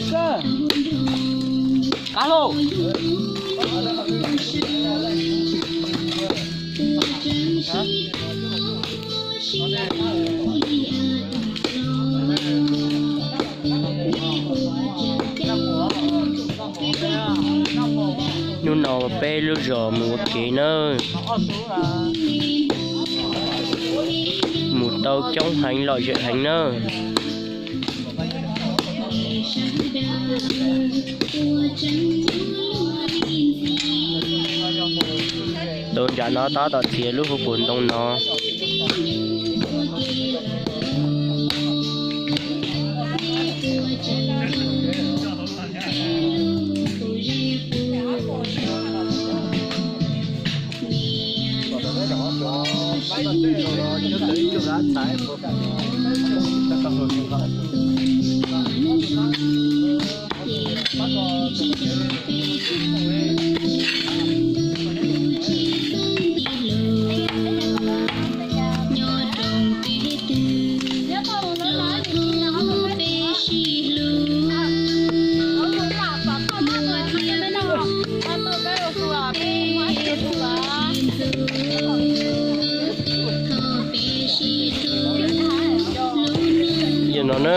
Hnub no peb lub zos mus ua ke nawb. Mus tau coob heev lom zem heev nawb. Tus nram no tab tom txiav lub hauv paus ntoo no. Yog no na.